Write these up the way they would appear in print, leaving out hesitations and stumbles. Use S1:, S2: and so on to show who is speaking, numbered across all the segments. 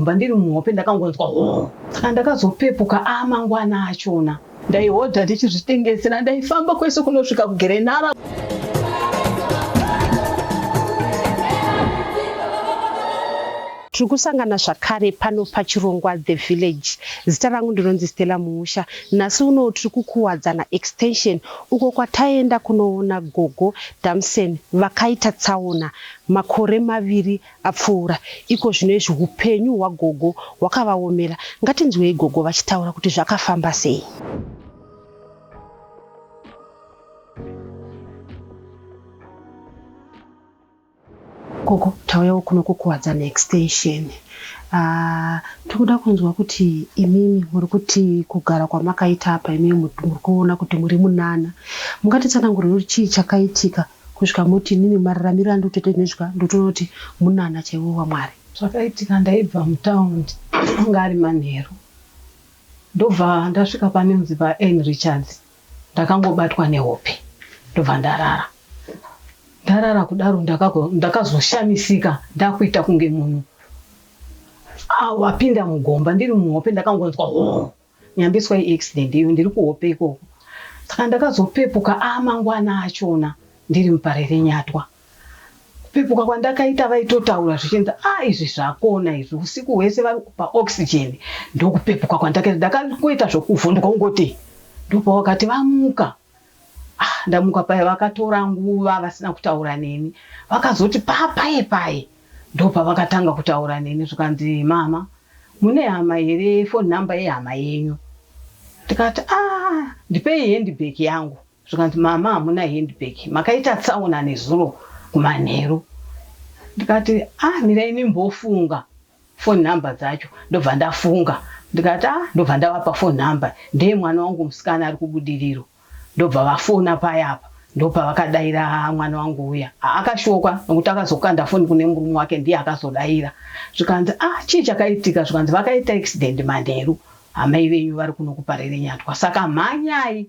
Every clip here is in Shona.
S1: Mba ndiri muhope ndakangonzwa hoo. Saka ndakazopepuka amangwana achona. Ndaihodha ndichizvitengesera ndaifamba kwese kunosvika kuGerenara.
S2: Tiri kusangana zvakare pano pachirongwa The Village. Zita rangu ndinonzi Stella Muusha. Nhasi uno tiri kuKuwadzana Extension uko kwataenda kunoona Gogo Damson vakaita tsaona makore maviri apfuura. Iko zvino izvi hupenyu hwagogo hwakavaomera. Ngatinzwei gogo vachitaura kuti zvakafamba sei. Gogo, tauyawo kuno kuKuwadzana Extension. Ah, tikuda kunzwa kuti imimi muri kuti kugara kwamakaita apa imimi muri kuona kuti muri munana. Mungatitsanangurire kuti chii chakaitika kusvika moti inini mararamiro andikutoita izvinezvi ka ndotoona kuti munana chaiwo waMwari.
S1: Zvakaitika ndaibva mutaundi anga ari manheru ndobva ndasvika panonzi paAnn Richards ndakangobatwa nehope ndobva ndarara. Ndarara kudaro ndakazoshamisika ndakuita kunge munhu wapinda mugomba ndiri muhope ndakangonzwa hoo Nyambiswa iaccident iyo ndiri kuhope ikoko saka ndakazopepuka amangwana achona ndiri muParerenyatwa. Kupepuka kwandakaita vaitotaura zvichinzi ah izvi zvakona izvi usiku hwese vari paoxygen ndokupepuka kwandakaita ndakangoita zvokuvhunduka kungoti ndopavakati vamuka Ah ndamuka paye vakatora nguva vasina kutaura neni vakazoti papaye paye ndopavakatanga kutaura neni zvikanzi mama mune hama here phone number yehama yenyu ndikati ah ndipei handbag yangu zvikanzi mama hamuna handbag makaita tsaona nezuro kumanheru ndikati ah mirai ndimbofunga phone number dzacho ndobva ndafunga ndikati ah ndobva ndavapa phone number ndeye mwana wangu musikana ari kubudiriro ndobva vafona paya apa ndopavakadaira mwana wangu uya akashokwa nokuti akazokanda foni kune murume wake ndiye akazodaira zvikanzi ah chii chakaitika zvikanzi vakaita accident manheru amai venyu vari kuno kuParerenyatwa saka mhanyai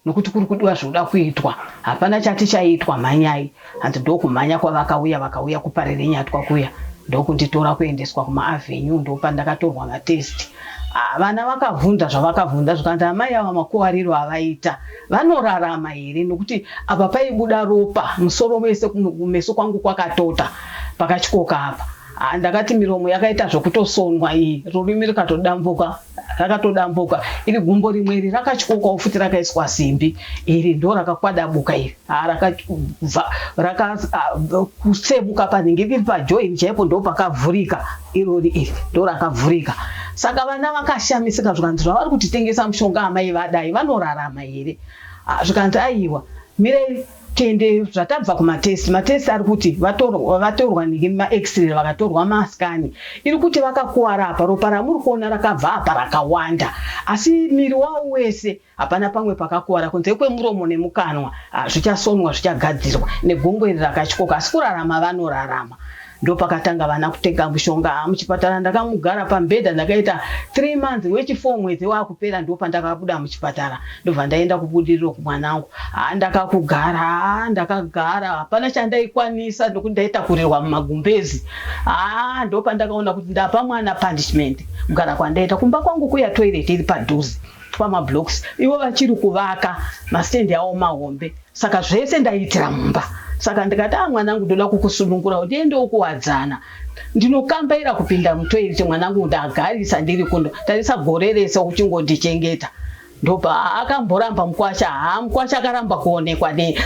S1: Nokuti kuri kudiwa zvinoda kuitwa hapana chati chaitwa mhanyai hanzi ndokumhanya kwavakauya vakauya kuParerenyatwa kuya ndokunditora kuendeswa kumaavenue ndopandakatorwa matest ah, vana vakavhunza zvavakavhunza zvikanzi amai ava makuvariro avaita vanorarama here nokuti apa paibuda ropa musoro wese kumeso kwangu kwakatota pakatyoka apa ah, ndakati miromo yakaita zvekutosonwa iyi rurimi rukatodambuka rakatodambuka iri gumbo rimwe iri rakatyokawo futi rakaiswa simbi iri ndo rakakwadabuka iri rakabva rakutsemuka panenge riri pajoin chaipo ndo pakavhurika irori iri ndo rakavhurika saka vana vakashamisika zvikanzi zvavari kutitengesa mushonga amai vadai vanorarama here zvikanzi aiwa mirai Tiende zvatabva kumatest matest ari kuti vatorwa vatorwa nemax-ray vakatorwa mascan iri kuti vakakuwara apa ropa ramuri kuona rakabva apa rakawanda asi miri wavo wese hapana pamwe pakakuwara kunze kwemuromo nemukanwa zvichasonwa zvichagadzirwa negumbo iri rakatyoka asi kurarama vanorarama Ndopakatanga vana kutenga mushonga haa muchipatara ndakamugara pambhedha ndakaita 3 months wechi 4 mwedzi wakupera ndopandakabuda muchipatara ndobva ndaenda kubudiriro kumwanangu haa ndakakugara haa ndakagara hapana chandaikwanisa ndokuti ndaitakurirwa mumagumbezi haa ndopandakaona kuti ndapa mwana punishment kugara kwandaita kumba kwangu kuya toilet iri padhuze pamablocks ivo vachiri kuvaka mastand awo mahombe saka zvese ndaiitira mumba saka ndikati ah mwanangu ndoda kukusunungura ndiendewo kuwadzana ndinokambaira kupinda mutoilet mwanangu ndagarisa ndiri kuno tarisa gore rese uchingondichengeta ndopa akamboramba mukwasha haa mukwasha akaramba kuonekwa ne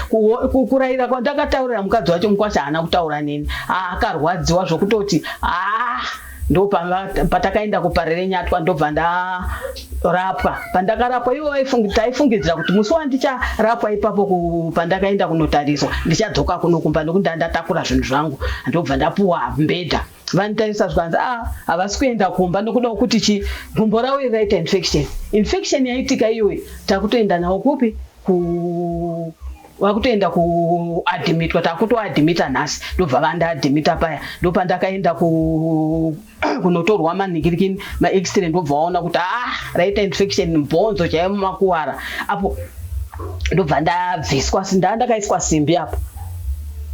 S1: kurayira kwandakataurira mukadzi wacho mukwasha haana kutaura neni akarwadziwa zvokutoti haa Ndopatakaenda kuParirenyatwa ndobva ndarapwa. Pandakarapwa ivo taifungidzira kuti musi wandicharapwa ipapo pandakaenda kunotariswa ndichadzoka kuno kumba nekuti ndandatakura zvinhu zvangu ndobva ndapuwa mbedha. Vanditarisa zvikanzi ah havasi kuenda kumba nekuda kwekuti chi gumbo ravo iri raita infection. Infection yaitika iyoyi takutoenda navo kupi ku vakutoenda kuadhimitwa takutoadhimita nhasi ndobva vandaadhimita paya ndopandakaenda kunotorwa manhingirikini maextray ndobva vaona kuti ah raita infection bhonzo chaiyo mumakuwara apo ndobva ndabviswa ndaa ndakaiswa simbi apo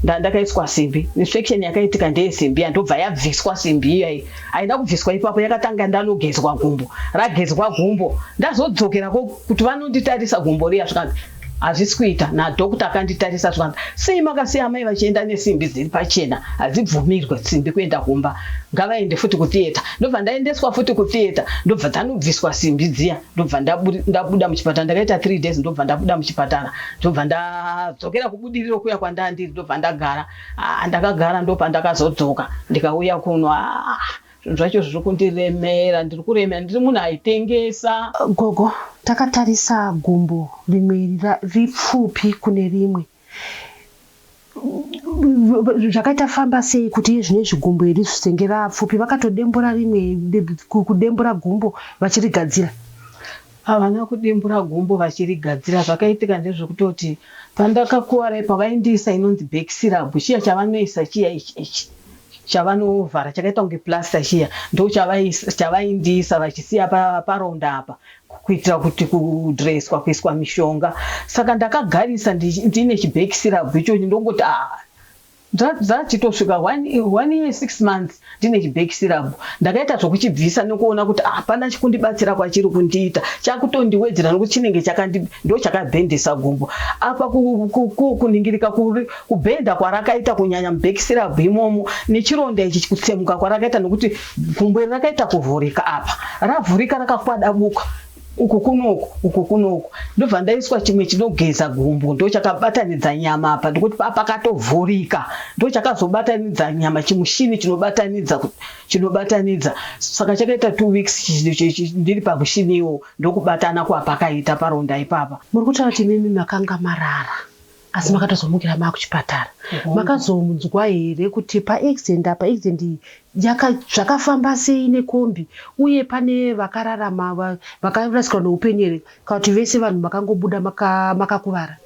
S1: Ndandakaiswa simbi. Infection yakaitika ndeye simbi yandobva yabviswa simbi iya iyi. Haina kubviswa ipapo yakatanga ndanogezwa gumbo. Ragezwa gumbo ndazodzokera ko kuti vanonditarisa gumbo riya zvikanzi hazvisi kuita nadoctor akanditarisa zvikanzi sei makasiya amai vachienda nesimbi dziri pachena hadzibvumirwe simbi kuenda kumba ngavaende futi kutheatre ndobva ndaendeswa futi kutheatre ndobva dzanobviswa simbi dziya ndobva ndabuda muchipatara ndakaita 3 days ndobva ndabuda muchipatara ndobva ndadzokera kubudiriro kuya kwandandiri ndobva ndagara ah, ndakagara ndopandakazodzoka ndikauya kuno ah, zvinhu zvacho zviri kundiremera ndiri kuremera ndiri munhu aitengesa.
S2: Gogo takatarisa gumbo rimwe ripfupi kune rimwe zvakaita famba sei kuti iye zvino izvi gumbo iri zvisenge raapfupi vakatodembura rimwe kudembura gumbo vachirigadzira.
S1: Havana kudimbura gumbo vachirigadzira zvakaitika ndezvekutoti pandakakuvara ipa vaindiisa inonzi back syrup chiya chavanoisa chiya ichi ichi chavanovhara chakaita kunge plaster chiya ndochavaindiisa vachisiya paronda apa kuitira kuti kudreswa kuiswa mishonga saka ndakagarisa ndine chiback syrup ichochi ndongoti ah Dzachitosvika one year 6 months ndine chiback syrup. Ndakaita zvokuchibvisa nekuona kuti hapana chikundibatsira kwachiri kundiita. Chakutondiwedzera nokuti chinenge chakandi ndochakabhendesa gumbo. Apa kuningirika kubhenda kwarakaita kunyanya muback syrup imomo nechironda ichi kutsemuka kwarakaita nokuti gumbo iri rakaita kuvhurika apa. Ravhurika rakakwadabuka. Uku kunoku uku kunoku ndobva ndaiswa chimwe chinogeza gumbo ndochakabatanidza nyama apa ndikuti pakatovhurika ndochakazobatanidza nyama chimushini chinobatanidza chinobatanidza saka chakaita 2 weeks ndiri pamushini iwo ndokubatana kwapakaita paronda ipapa.
S2: Muri kutaura kuti imimi makanga marara asi makatozomukira maakuchipatara. Makazonzwa here kuti paaccident apa accident iyi zvakafamba sei nekombi uye pane vakararama vakarasikirwa neupenyu here kana kuti vese vanhu makangobuda makakuvara?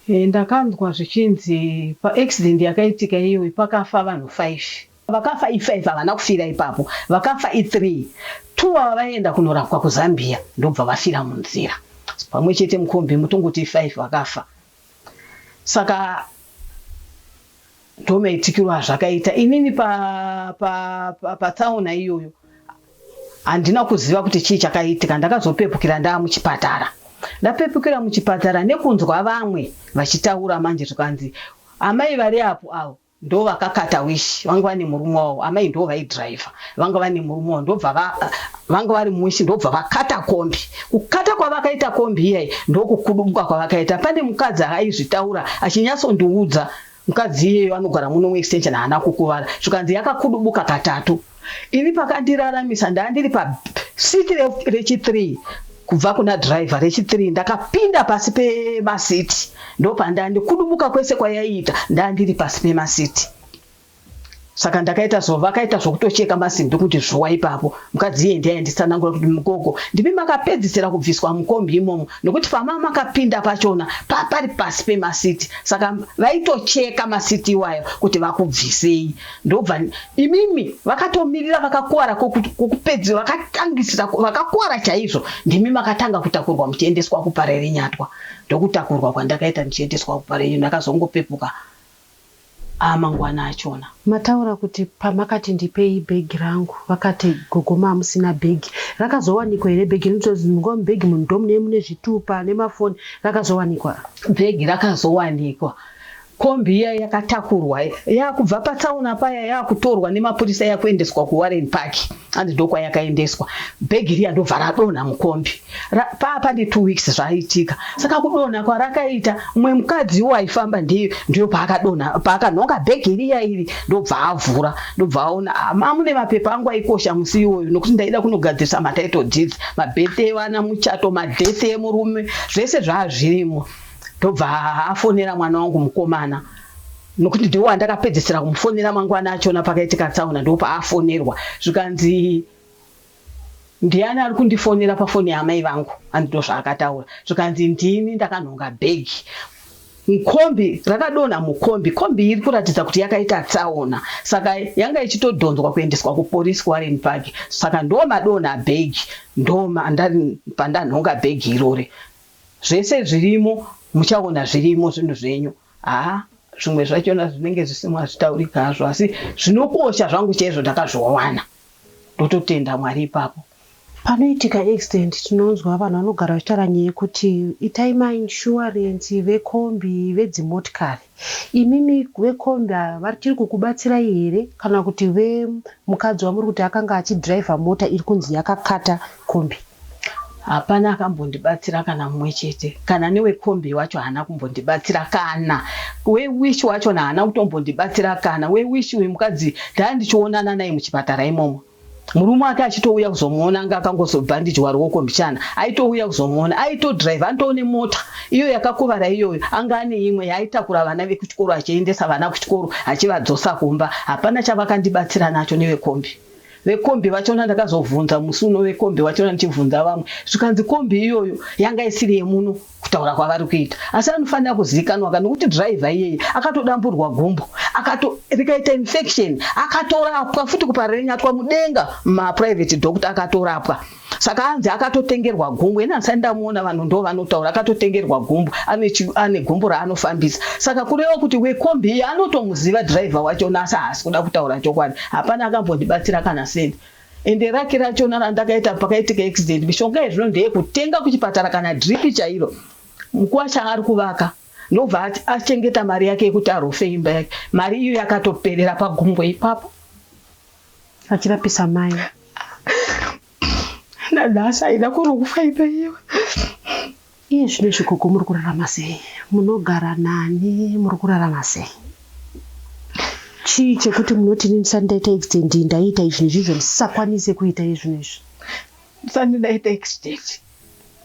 S1: Ndakanzwa zvichinzi paaccident yakaitika iyoyi pakafa vanhu 5. Vakafa i5 havana kufira ipapo vakafa i3 two ava vaienda kunorapwa kuZambia ndobva vafira munzira pamwe chete mukombi mutongoti i5 vakafa saka ndomaitikiro azvakaita inini patsaona pa, pa, iyoyo handina kuziva kuti chii chakaitika ndakazopepukira ndaa muchipatara ndapepukira muchipatara nekunzwa vamwe vachitaura manje zvikanzi amai vari apo avo Ndovakakata wish vanga vane murume wavo amai ndo vaidriver vanga vane murume wavo ndobva va vanga vari muwish ndobva vakata kombi kukata kwavakaita kombi iyayi ndokukudubuka kwavakaita pane mukadzi aizvitaura achinyatsondiudza mukadzi iyeyo anogara muno muextension haana kukuvara zvikanzi yakakudubuka katatu Ini pakandiraramisa ndandiri pa seat rechi 3 kubva kuna driver rechi 3 ndakapinda pasi pemaseat ndopandandi kudubuka kwese kwayaiita ndandiri pasi pemaseat saka ndakaita zvo vakaita zvokutocheka masimbi kuti zvowa ipapo mukadzi iye ndiye ainditsanangura kuti mugogo ndimi makapedzisira kubviswa mukombi imomo nokuti pama makapinda pachona papari pasi pemasiti saka vaitocheka masiti iwayo kuti vakubvisei Ndobva imimi vakatomirira vakakuwara kokupedzisira vakatangisira vakakuwara chaizvo ndimi makatanga kutakurwa muchiendeswa kuParerenyatwa ndokutakurwa kwandakaita ndichiendeswa kuParerenyatwa ndakazongopepuka amangwana achona.
S2: Mataura kuti pamakati ndipei bag rangu vakati gogo mamusina bag rakazowanikwa here bag rinotozi munguva mubag munhu ndomunee mune zvitupa nemafoni rakazowanikwa.
S1: Bag rakazowanikwa Kombi iya yakatakurwa yakubva patsaona paya yakutorwa nemapurisa yakuendeswa kuWarren Park hanzi ndokwayakaendeswa. Bhegi riya ndobva radonha mukombi. Paa pane 2 weeks zvaitika. Saka kudonha kwarakaita mumwe mukadzi waifamba ndiye ndiyo paakadonha paakanhonga bhegi riya iri ndobva avhura ndobva aona ah, mamune mapepa angu aikosha musi iwoyo nokuti ndaida kunogadzirisa matitle deeds mabirthday evana muchato madeath emurume zvese zvaazvirimo. Ndobva afonera mwana wangu mukomana nokuti ndiwo wandakapedzisira kumufonera mangwana achona pakaitika tsaona ndopaafonerwa zvikanzi ndiani ari kundifonera pafoni yaamai vangu hanzi ndozvaakataura zvikanzi ndini ndakanhonga bhegi mukombi rakadonha mukombi kombi iri kuratidza kuti yakaita tsaona saka yanga ichitodhonzwa kuendeswa kupolisi kuwarren park saka ndo madonha bhegi ndo pandanhonga bhegi irori Zvese zvirimo muchaona zvirimo zvinhu zvenyu haa Zvimwe zvachona zvinenge zvisimo hazvitauriki hazvo asi zvinokosha zvangu chaizvo ndakazviwana. Ndototenda Mwari ipapo.
S2: Panoitika accident tinonzwa vanhu vanogara vachitaura nyaya yekuti itai mainsurance vekombi vedzimotikari. Imimi vekombi ava vachiri kukubatsirai here kana kuti vemukadzi wamuri kuti akanga achidhiraivha mota iri kunzi yakakata kombi?
S1: Hapana akambondibatsira kana mumwe chete. Kana newekombi wacho haana kumbondibatsira kana. Wewish wachona haana kutombondibatsira kana. Wewish uyu mukadzi ndandichionana naye muchipatara imomo. Murume wake achitouya kuzomuona anga akangozobhandijwa ruoko mbichana aitouya kuzomuona aitodriver anotoo nemota iyo yakakuvara iyoyo anga ane imwe yaaitakura vana vekuchikoro achiendesa vana kuchikoro achivadzosa kumba hapana chavakandibatsira nacho nevekombi Vekombi vachona ndakazovhunza musi uno vekombi vachona ndichivhunza vamwe zvikanzi kombi iyoyo yanga isiri yemuno kutaura kwavari kuita asi anofanira kuzivikanwa ka nokuti driver iyeye akatodamburwa gumbo akato rikaita infection akatorapwa futi kuParirenyatwa mudenga maprivate doctor akatorapwa saka anzi akatotengerwa gumbo ini handisati ndamuona vanhu ndo vanotaura akatotengerwa gumbo ane, ane gumbo raanofambisa saka kureva kuti wekombi iye anotomuziva driver wachona asi haasi kuda kutaura chokwadi hapana akambondibatsira kana sendi ende raki rachona randakaita pakaitika accident mishonga yezvino ndeyekutenga kuchipatara kana drip chairo mukuwasha ari kuvaka ndobva achengeta mari yake yekuti arofe imba yake mari iyo yakatoperera pagumbo ipapo
S2: achirapisa mai
S1: nanhasi haina kurokufa imba iyo
S2: iye zvino izvi gogo muri kurarama sei munogara nani muri kurarama sei chii chekuti munoti ini ndisati ndaita accident ndaiita izvi nezvizvo ndisisakwanise kuita izvi nezvi
S1: ndisati ndaita accident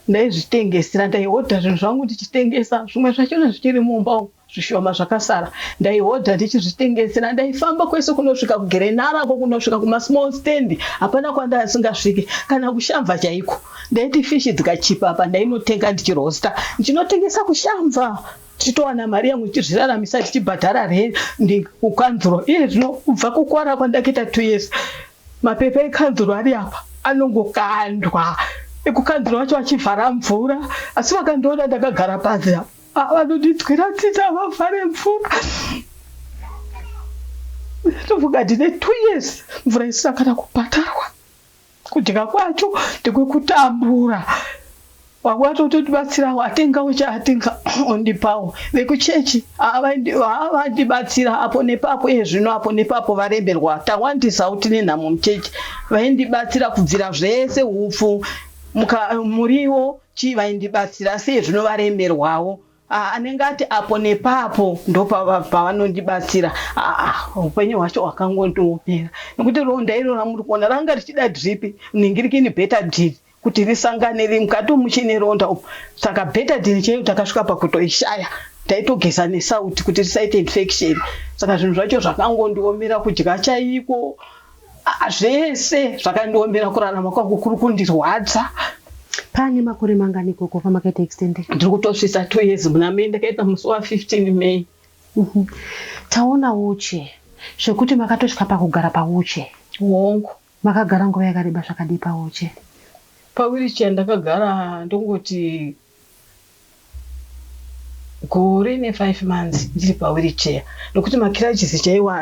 S1: ndaizvitengesera ndaihodha zvinhu zvangu ndichitengesa zvimwe zvachona zvichiri mumba umu Zvishoma zvakasara ndaihodha ndichizvitengesera ndaifamba kwese kunosvika kuGerenarako kunosvika kumasmall stand hapana kwandasingasvike kana kushamva chaiko ndaiti fishi dzikachipa apa ndainotenga ndichirosta ndichinotengesa kushamva tichitowana mari yangu tichizviraramisa tichibhadhara rendi kukanzuro iye zvino kubva kukwara kwandakaita 2 years mapepa ekanzuro ari apa anongokandwa ekukanzuro vacho vachivhara mvura asi vakandiona ndakagara panze apa Vanondinzwira tsitsi havavhare mvura. Ndofunga ndine 2 years mvura isina kana kubhadharwa. Kudya kwacho ndekwekutambura. Vamwe vatotondibatsirawo atengawo chaatenga ondipawo. Vekuchechi havandibatsira apo nepapo iye zvino apo nepapo varemerwa. Tawandisawo tine nhamo muchechi. Vaindibatsira kubvira zvese hupfu, muriwo Chii vaindibatsira asi iye zvino varemerwawo ah, anenge ati apo nepapo ndopavanondibatsira ah, upenyu hwacho hwakangondiomera nekuti ronda iro ramuri kuona ranga richida drip ningirikini betadine kuti risangane ri mukati muchine ronda umu saka betadine chaiyo takasvika pakutoishaya taitogeza nesauti kuti risaite infection saka zvinhu zvacho zvakangondiomera kudya chaiko Ah, zvese zvakandiomera kurarama kwangu kuri kundirwadza.
S2: Pane makore mangani ikoko pamakaita extended?
S1: Ndiri kutosvitsa 2 years muna May, ndakaita musi wa 15 May.
S2: Taona uche zvekuti makatosvika pakugara pauche.
S1: Hongu.
S2: Makagara nguva yakareba zvakadii pauche?
S1: Pawheelchair ndakagara ndongoti Gore ne 5 months ndiri pa wheelchair nekuti ma crutches chaiwo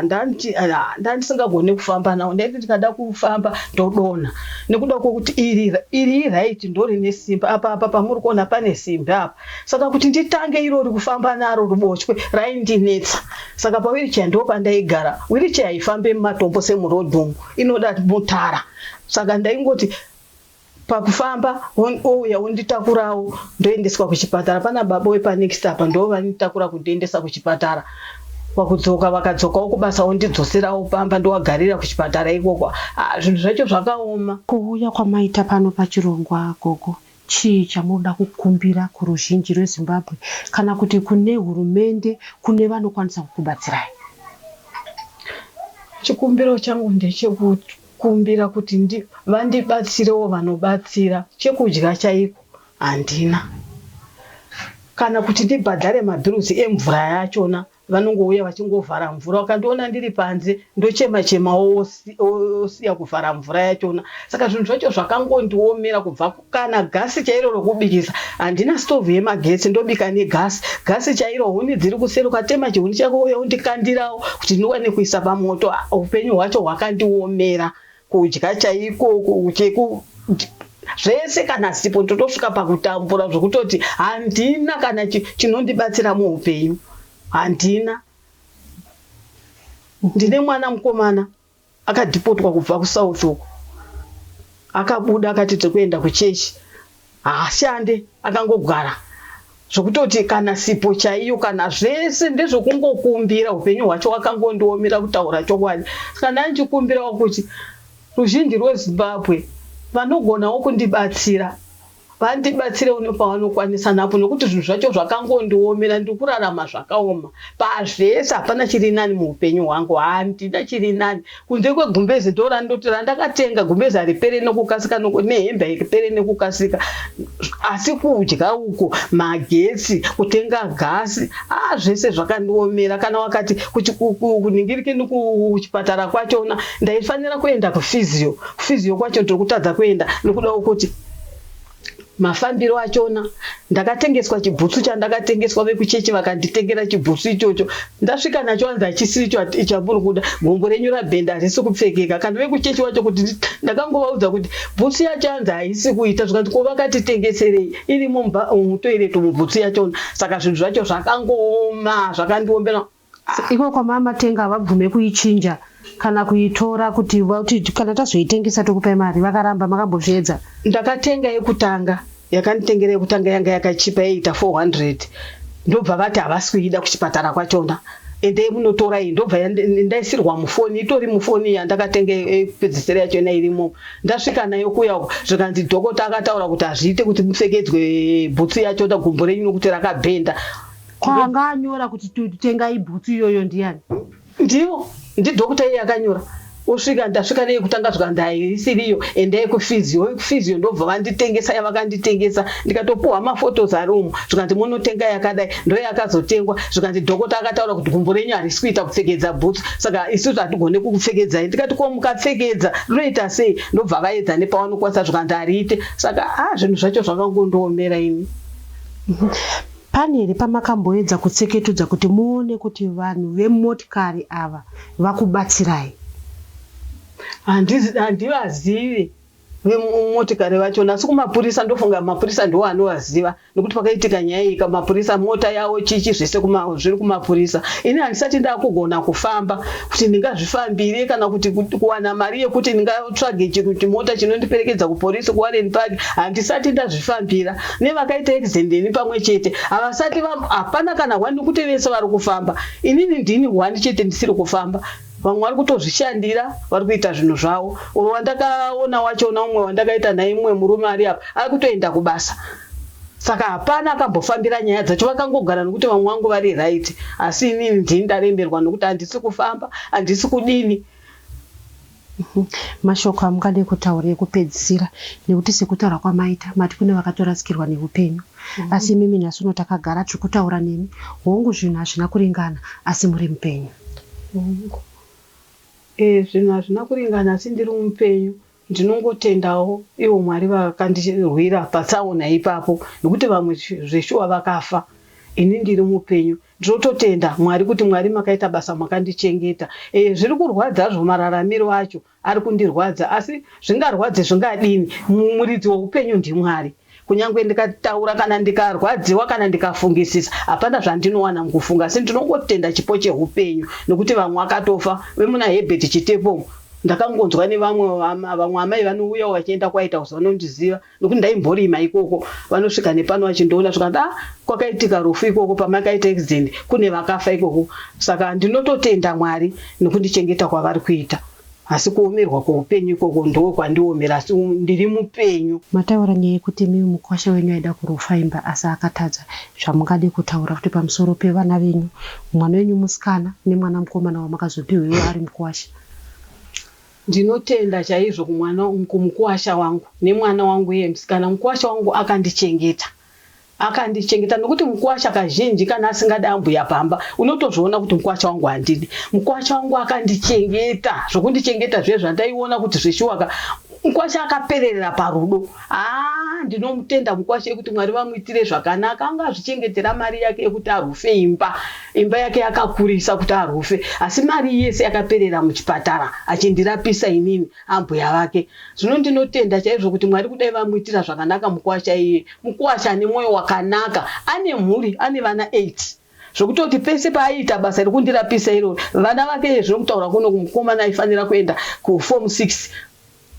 S1: ndandisingagone kufamba nawo ndaiti ndikada kufamba ndodonha nekuda kwekuti iri iri iright ndorine simba apa apa pamuri kuona pane simbi apa saka kuti nditange irori kufamba naro ruboshwe raindinetsa saka pa wheelchair ndopandaigara wheelchair haifambe mumatombo semuroad umu inoda mutara saka ndaingoti Pakufamba ouya onditakurawo ndoendeswa kuchipatara pana baba wepanext apa ndovanditakura kundiendesa kuchipatara pakudzoka vakadzokawo kubasa ondidzoserawo pamba ndowagarira kuchipatara ikoko ah, zvinhu zvacho zvakaoma.
S2: Kuuya kwamaita pano pachirongwa gogo chii chamunoda kukumbira kuruzhinji rweZimbabwe kana kuti kune hurumende kune vanokwanisa kukubatsirai?
S1: Chikumbiro changu ndechekuti Kumbira kuti vandibatsirewo vanobatsira chekudya chaiko handina kana kuti ndibhadhare mabhiruzi emvura yachona Vanongouya vachingovhara mvura, vakandiona ndiri panze ndochema chemawo osiya kuvhara mvura yachona. Saka zvinhu zvacho zvakangondiomera kubva kana gasi chairo rokubikisa handina stovhu yemagetsi ndobika negasi. Gasi chairo huni dziri kuseri ukatema chihuni chako uya undikandirawo kuti ndiwane kuisa pamoto. Upenyu hwacho hwakandiomera kudya chaiko cheku zvese kana sipo ndotosvika pakutambura zvekutoti handina kana chinondibatsira muupenyu handina. Ndine mwana mukomana akadhipotwa kubva kuSouth uko akabuda akati tiri kuenda kuchechi haashande akangogara zvekutoti kana sipo chaiyo kana zvese ndezvekungokumbira upenyu hwacho wakangondiomera kutaura chokwadi saka ndandichikumbirawo kuti ruzhinji rweZimbabwe vanogonawo kundibatsira Vandibatsirewo nepavanokwanisa napo nokuti zvinhu zvacho zvakangondiomera ndiri kurarama zvakaoma pazvese hapana chiri nani muupenyu hwangu handina chiri nani kunze kwegumbeze ndorandoti randakatenga gumbeze haripere nokukasika nehembe haipere nekukasika asi kudya uko magetsi kutenga gasi a zvese zvakandiomera kana wakati kuningirikini kuchipatara kwachona ndaifanira kuenda kufiziyo kufiziyo kwacho ndiri kutadza kuenda nekuda kwekuti mafambiro achona ndakatengeswa chibhutsu chandakatengeswa vekuchechi vakanditengera chibhutsu ichocho ndasvika nacho hanzi hachisiri icho chamuri kuda gumbo renyu rabhenda harisi kupfekeka kana vekuchechi wacho kuti ndakangovaudza kuti bhutsu yacho hanzi haisi kuita zvikanzi ko vakatitengeserei irimo mutoilet umu bhutsu yachona saka zvinhu zvacho zvakangooma zvakandiombera
S2: Iko kwamamatenga havabvume kuichinja kana kuitora kuti vati kana tazoitengesa tokupai mari vakaramba makambozviedza?
S1: Ndakatenga yekutanga yakanditengera yekutanga yanga yakachipa yaiita 400 ndobva vati havasi kuida kuchipatara kwachona endei munotora iyi ndobva ndaisirwa mufoni itori mufoni yandakatenga yekupedzisira yachona irimo ndasvika nayo kuya uko zvikanzi dhokota akataura kuti hazviite kuti mupfekedzwe bhutsu yachona gumbo renyu nokuti rakabhenda
S2: Ko anga anyora kuti tengai bhutsu iyoyo ndiyani?
S1: Ndivo, ndidoctor iye akanyora. Osvika ndasvika neyekutanga zvikanzi haisiriyo endai kuphysio. Vekuphysio ndobva vanditengesa yavakanditengesa ndikatopuhwa maphotos ari umu zvikanzi munotenga yakadai ndoyakazotengwa zvikanzi dhokota akataura kuti gumbo renyu harisi kuita kupfekedza bhutsu saka isusu hatigone kukupfekedzai ndikati ko mukapfekedza rinoita sei ndobva vaedza nepavanokwanisa zvikanzi hariite saka ah zvinhu zvacho zvakangondiomera ini.
S2: Pane here pamakamboedza kutseketudza kuti muone kuti vanhu vemotikari ava vakubatsirai?
S1: Handivazivi vemotikari vachona asi kumapurisa ndofunga mapurisa ndiwo anovaziva nekuti pakaitika nyaya iyi mapurisa mota yavo chichi zvese zviri kumapurisa. Ini handisati ndakugona kufamba kuti ndingazvifambire kana kuti kuwana mari yekuti ndingatsvage chimota chinondiperekedza kupolisi kuWarren Park handisati ndazvifambira. Nevakaita accident neni pamwe chete havasati hapana kana one nekuti vese vari kufamba inini ndini one chete ndisiri kufamba vamwe vari kutozvishandira vari kuita zvinhu zvavo uro wandakaona wachona umwe wandakaita naye mumwe murume ari apa ari kutoenda kubasa saka hapana akambofambira nyaya dzacho vakangogara nokuti vamwe vangu vari right asi inini ndini ndaremerwa nokuti handisi kufamba handisi kudini.
S2: Mashoko amungade kutaura ekupedzisira nekuti sekutaura kwamaita mati kune vakatorasikirwa neupenyu asi imimi nhasi uno takagara tiri kutaura nemi hongu zvinhu hazvina kuringana asi muri mupenyu.
S1: Hongu eh zvinhu hazvina kuringana asi ndiri mupenyu ndinongotendawo ivo Mwari vakandirwira patsaona ipapo nekuti vamwe zveshuwa vakafa ini ndiri mupenyu Ndinototenda Mwari kuti Mwari makaita basa makandichengeta. Eh zviri kurwadza hazvo mararamiro acho ari kundirwadza asi zvingarwadze zvingadini muridzi weupenyu ndiMwari. Kunyangwe ndikataura kana ndikarwadziwa kana ndikafungisisa hapana zvandinowana mukufunga asi ndinongotenda chipo chehupenyu nekuti vamwe vakatofa vemuna Herbert Chitepo umu ndakangonzwa nevamwe vamwe amai vanouyawo vachienda kwaita kuzi vanondiziva Nokuti ndaimborima ikoko vanosvika nepano vachindiona zvikanzi ah kwakaitika rufu ikoko pamakaita accident kune vakafa ikoko saka ndinototenda Mwari nokundichengeta kwavari kuita asi kuomerwa kweupenyu ikoko ndoo kwandiomera asi ndiri mupenyu.
S2: Mataura nyaya yekuti imimi mukwasha wenyu aida kurofa imba asi akatadza zvamungade kutaura futi pamusoro pevana venyu mwana wenyu musikana nemwana mukomana wamakazopiwa iwo ari mukwasha.
S1: Ndinotenda chaizvo kumwana kumukuwasha wangu nemwana wangu iye musikana. Mukuwasha wangu akandichengeta. Akandichengeta nokuti mukuwasha kazhinji kana asingadi ambuya pamba unotozviona kuti mukuwasha wangu handidi. Mukuwasha wangu akandichengeta zvokundichengeta zviye zvandaiona kuti zveshuwaka mukuwasha akapererera parudo. Haa ndinomutenda mukuwasha yekuti Mwari vamuitire zvakanaka anga azvichengetera mari yake yekuti arufe imba. Imba yake yakakurisa kuti arufe asi mari yese yakaperera muchipatara achindirapisa inini. Ambuya vake. Zvino ndinotenda chaizvo kuti Mwari kudai vamuitira zvakanaka mukuwasha iye. Mukuwasha ane mwoyo wakanaka. Ane mhuri, ane vana 8. Zvekutoti pese paaiita basa rekundirapisa iroro, vana vake iye zvino kutaura kuno kumukomana aifanira kuenda kuform 6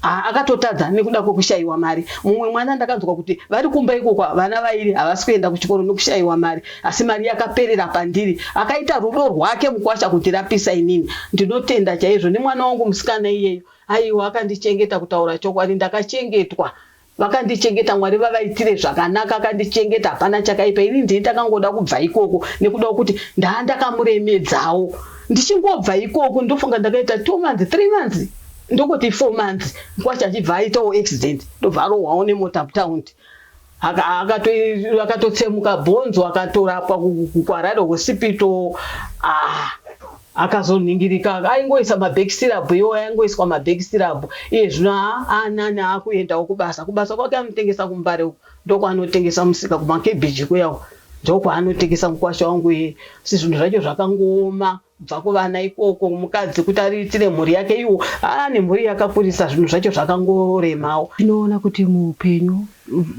S1: akatotadza nekuda kwekushaiwa mari. Mumwe mwana ndakanzwa kuti vari kumba ikoko vana vairi havasi kuenda kuchikoro nekushaiwa mari. Asi mari yakaperera pandiri. Akaita rudo rwake mukwasha kundirapisa inini. Ndinotenda chaizvo nemwana wangu musikana iyeyu. Aiwa akandichengeta kutaura chokwadi ndakachengetwa. Vakandichengeta Mwari vavaitire zvakanaka akandichengeta hapana chakaipa ini ndini ndakangoda kubva ikoko nekuda kwekuti ndaandakamuremedzawo. Ndichingobva ikoko ndofunga ndakaita 2 months 3 months ndokuti 4 months mukwasha achibva aitawo accident ndobva arohwawo nemota mutaundi. Akatotsemuka bhonzo akatorapwa kuHarare hospital ah, akazonhingirika aingoisa maback syrup iwo aingoiswa maback syrup iye zvino aanani akuendawo kubasa kubasa kwake anotengesa kumbare uko ndokwaanotengesa musika kumakebhiji kuya uko ndokwaanotengesa mukwasha wangu iye asi zvinhu zvacho zvakangooma Kubva kuvana ikoko mukadzi kuti ariritire mhuri yake iwo ane mhuri yakakurisa zvinhu zvacho zvakangoremawo.
S2: Tinoona kuti muupenyu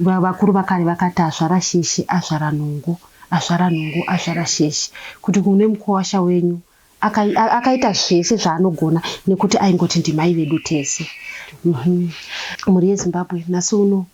S2: vakuru vakare vakati azvara sheshe azvara nungu, azvara nungu azvara sheshe. Kuti kune mukuwasha wenyu akaita zvese zvaanogona nekuti aingoti ndimai vedu tese. Mhuri yeZimbabwe nhasi uno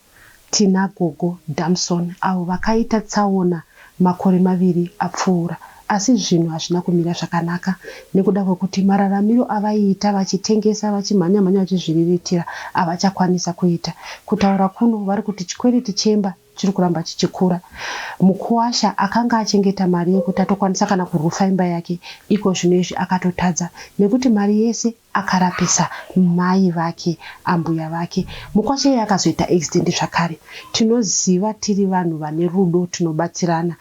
S2: Tina gogo Damson avo vakaita tsaona makore maviri apfuura asi zvinhu hazvina kumira zvakanaka nekuda kwekuti mararamiro avaiita vachitengesa vachimhanya-mhanya vachizviriritira havachakwanisa kuita. Kutaura kuno vari kuti chikwereti chemba chiri kuramba chichikura. Mukuwasha akanga achengeta mari yekuti atokwanisa kana kurufa imba yake iko zvino izvi akatotadza nekuti mari yese Akarapisa mai vake ambuya vake. Mukwasha iye akazoita accident zvakare. Tinoziva tiri vanhu vane rudo tinobatsirana.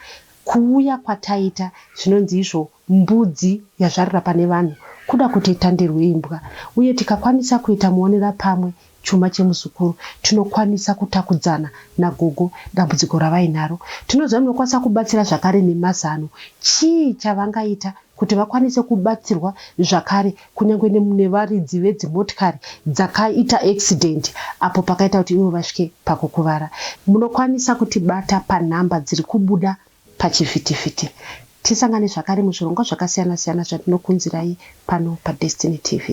S2: Kuuya kwataita zvinonzi izvo mbudzi yazvarira pane vanhu kuda kuti itandirwe imbwa. Uye tikakwanisa kuita muonera pamwe chuma chemuzukuru tinokwanisa kutakudzana nagogo dambudziko ravainaro. Tinoziva munokwanisa kubatsira zvakare nemazano. Chii chavangaita kuti vakwanise kubatsirwa zvakare kunyange nevaridzi vedzimotikari dzakaita accident apo pakaita kuti ivo vasvike pakukuvara. Munokwanisa kutibata panhamba dziri kubuda pachivhitivhiti. Tisangane zvakare muzvirongwa zvakasiyana siyana zvatinokunzirai pano paDestiny TV.